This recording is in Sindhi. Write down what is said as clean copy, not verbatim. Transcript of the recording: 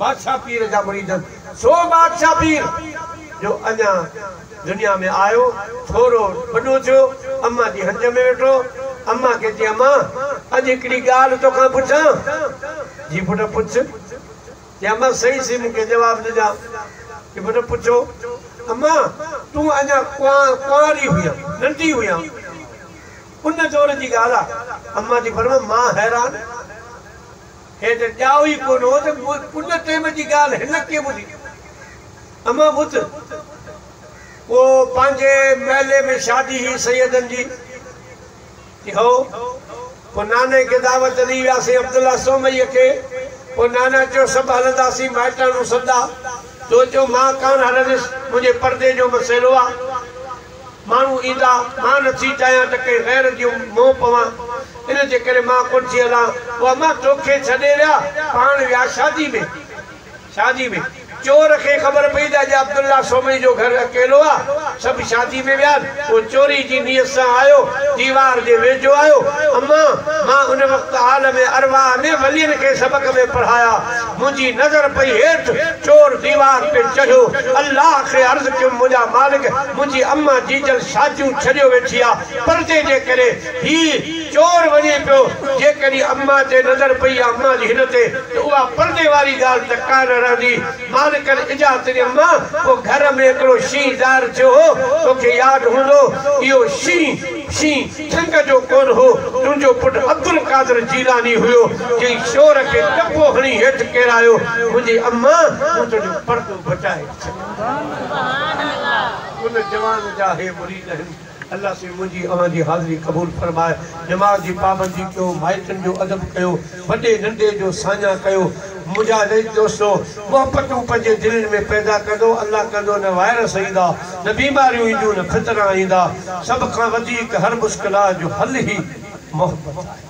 بادشاهه پير جا مريد آهن. سو بادشاهه پير جو اڃا دنيا ۾ آيو، ٿورو وڏو ٿيو، امان جي هنج ۾ ويٺو. امان کي چيائين، امان، اڄ هڪڙي ڳالهه توکان پڇان؟ جي پٽ پڇ. چي امان صحيح صحيح مون کي جواب ڏجان. چي پٽ پڇو. امان تون اڃا ڪنواري هئين، ننڍي هئين. ان دور جي ڳالهه آ. امان ٿي فرمائي مان حيران. هي ته ڄائو ئي ڪونه هو ته ان ٽيم جي ڳالهه هن ڪيئن ٻڌي. امان ٻڌ. ڪو پنهنجي محلي ۾ شادي هئي سيدن جي. چي هئو. پوء ناني کي دعوت ڏئي وياسين عبدالله سومئيء کي. پوء نانا چيو سڀ هلنداسين مائٽاڻو سڏ آ. تو چيو مان ڪانه هلندس منهنجي پردي جو مسئلو آ. ماڻهو ايندا مان نه ٿي چاهيان ته ڪنهن غير جي منهن پوان ان جي ڪري مان ڪونه ٿي هلان. پوء امان توکي ڇڏي ويا پاڻ ويا شادي ۾. شادي ۾. چور کي خبر پئي ته اڄ عبدالله سومري جو گهر اڪيلو آ، سڀ شادي ۾ ويا آهن. اهو چوري جي نيت سان آيو، ديوار جي ويجهو آيو. امان، مان ان وقت عالم ارواح ۾ ولين کي سبق ۾ پڙهايا. منهنجي نظر پئي هيٺ، چور ديوار تي چڙهيو. الله کي عرض ڪيم، منهنجا مالڪ، منهنجي امان جيجل شاديون ڇڏيو ويٺي آ، پردي جي ڪري. هي چور وڃي پيو، جيڪڏهن امان تي نظر پئي يا امان جي هن تي، ته اها پردي واري ڳالهه ته ڪا نه رهندي. مالڪن اجازت ڏني امان، پوء گهر ۾ هڪڙو شينهن ظاهر ٿيو هو، توکي ياد هوندو، اهو شينهن، شينهن ٺنگ جو ڪونه هو، تنهنجو پٽ عبدالقادر جيلاني هيو، جنهن چور کي ٽپو هڻي هيٺ ڪيرايو. منهنجي امان، مون تنهنجو پردو بچائي ڇڏيو. ان جوان جا هي مريد آهن. الله سائين منهنجي اوهان جي حاضري قبول فرمائي. نماز جي پابندي ڪيو، مائٽن جو ادب ڪيو، وڏي ننڍي جو ساڃاهه ڪيو. منهنجا عزيز دوستو! محبتون پنهنجي دلين ۾ پيدا ڪندو، الله ڪندو نه وائرس ايندا، نه بيماريون اينديون، نه فتنا ايندا. سڀ کان وڌيڪ هر مشڪلات جو حل ئي محبت آهي.